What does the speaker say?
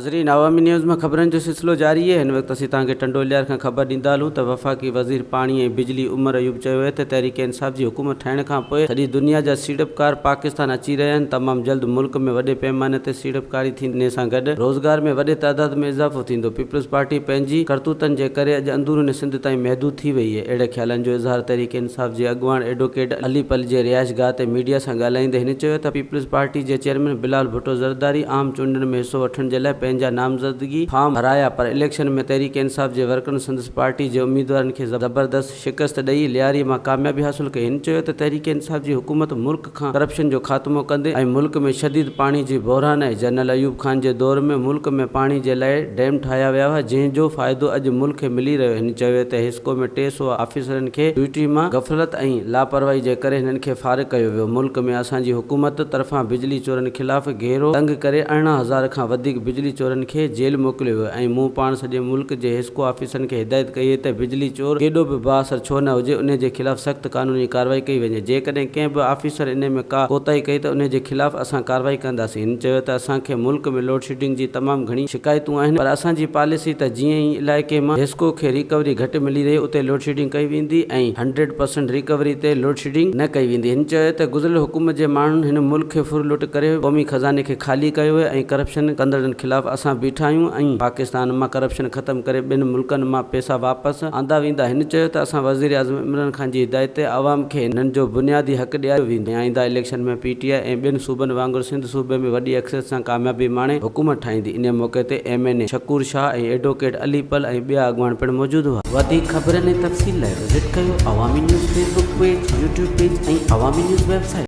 ناظرين عوامي نيوز ۾ خبرن جو سلسلو جاري آهي هن وقت اسين توهان کي ٽنڊو الهيار کان خبر ڏيندا هلون ته وفاقي وزير پاڻي ۽ بجلي عمر ايوب چيو آهي ته تحريڪ انصاف جي حڪومت ٺاهڻ کان پوء سڄي دنيا جا سيڙپڪار پاڪستان اچي رهيا آهن تمام جلد ملڪ ۾ وڏي پئماني تي سيڙپڪاري ٿيندي ان سان گڏ روزگار ۾ وڏي تعداد ۾ اضافو ٿيندو پيپلز پارٽي پنهنجي ڪرتوتن جي ڪري اڄ اندرون سنڌ تائين محدود ٿي وئي آهي اهڙي خيالن جو اظهار تحريڪ انصاف جي اڳواڻ ايڊووڪيٽ علي پلي جي رهائشگاهه تي ميڊيا سان ڳالهائيندي هن چيو ته پيپلز پارٽي جي چيئرمين بلاول ڀٽو زرداري عام چونڊن ۾ حصو وٺڻ جي لاء پنهنجا نامزدگي فارم ڀرايا پر اليڪشن ۾ تحريڪ انصاف جي ورڪرن سندس پارٽي جي اميدوارن کي زبردست شڪست ڏئي لياري مان ڪاميابي حاصل ڪئي هن چيو ته تحريڪ انصاف جي حڪومت ملڪ کان ڪرپشن جو خاتمو ڪندي ۽ ملڪ ۾ شديد پاڻي جي بحران ۽ جنرل ايوب خان جي دور ۾ ملڪ ۾ پاڻي جي لاء ڊيم ٺاهيا ويا هئا جنهن جو فائدو اڄ ملڪ کي ملي رهيو هن چيو ته حيسڪو ۾ 300 آفيسرن کي ڊيوٽي مان غفلت ۽ لاپرواهي جي ڪري هنن کي فارغ ڪيو ويو ملڪ ۾ اسان جي حڪومت طرفان بجلي چورن خلاف گهيرو تنگ ڪري 18 هزار کان وڌيڪ بجلي چورن کي جيل موڪليو ويو ۽ مون پاڻ سڄي ملڪ جي حيسڪو آفيسرن کي هدايت ڪئي ته بجلي چور ڪيڏو به بااثر ڇو نه هجي انهي جي خلاف سخت قانوني ڪارروائي ڪئي وڃي جيڪڏهن ڪنهن به آفيسر انهي ۾ ڪا ڪوتاهي ڪئي ته انهي جي خلاف اسان ڪارروائي ڪنداسين هن چيو ته اسان کي ملڪ ۾ لوڊشيڊنگ جي تمام گهڻي شڪايتون آهن پر اسان جي پاليسي ته جيئن ئي علائقي مان حيسڪو کي ريڪوري گهٽ ملي رهي اتي لوڊشيڊنگ ڪئي ويندي ۽ هنڊريڊ پرسنٽ ريڪوري تي لوڊشيڊنگ نه ڪئي ويندي هن چيو ته گذريل حڪومت جي ماڻهن هن ملڪ کي ڦر لٽ ڪري قومي خزاني کي خالي ڪيو ۽ ڪرپشن ڪندڙن خلاف اسان بيٺا آهيون ۽ پاڪستان مان ڪرپشن ختم ڪري ٻين ملڪن مان پئسا واپس آندا ويندا. هن چيو ته اسان وزيراعظم عمران خان جي هدايت تي عوام کي هنن جو بنيادي حق ڏياريو ويندو ۽ آئنده اليڪشن ۾ پي ٽي آء ۽ ٻين صوبن وانگر سنڌ صوبي ۾ وڏي اڪثريت سان ڪاميابي ماڻي حڪومت ٺاهيندي. انهي موقعي تي M N A Shakoor Shah ۽ advocate Ali Pal ۽ ٻيا اڳواڻ پڻ موجود هئا. وڌيڪ خبرن ۽ تفصيل لاء وزٽ ڪيو Awami news Facebook page, YouTube page ۽ Awami news website.